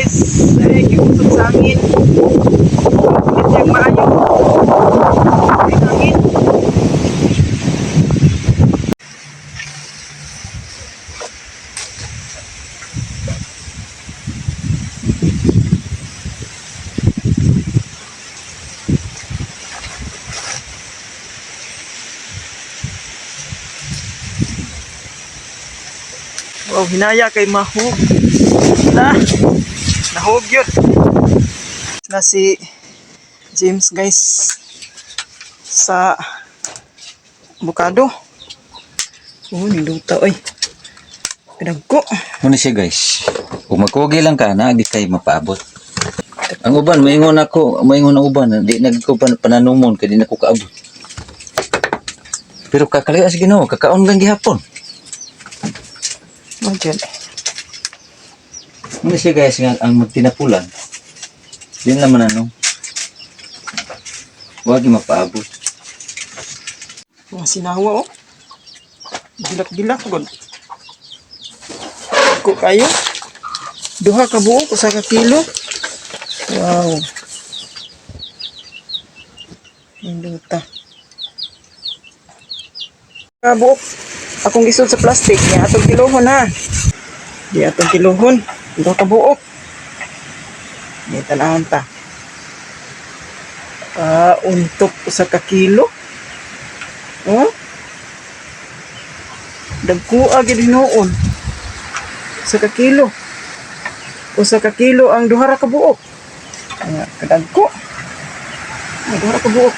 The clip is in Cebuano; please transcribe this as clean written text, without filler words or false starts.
Guys. Ay, giusod sa hangin. Init yung maayo. Ay, hangin. Wow, hinaya kay mahug. Na, nahug yun. Na si James, guys, sa avocado. Oh, niluta oy. Pinagko. Muna siya, guys. Kung magkugi lang ka, naagi kay mapaabot. Ang uban, maingon ako, maingon ang uban, di nag ko pananumon kay di na ko kaabot. Pero kakaliwa sa Ginoo, kakaon lang gihapon. Oh, dyan. Muna siya, guys, nga ang magtinapulan. Di na naman ano. Wag yung mapaabot. Mga sinawa oh. Gilak-gilak god. Ko kayo. Duha ka buok usa ka kilo. Wow. Niluta. Ka buok akong gisud sa plastic niya atong kilohon ha. Di atong kilohon. Duha ka buok. Ni tan-awon ta. Ah, untuk usa ka kilo. Oh? Dagkua gid hinuon. Usa ka kilo. Usa ka kilo ang duha ra ka buok. Nga kadagko. Ang duha ra ka buok.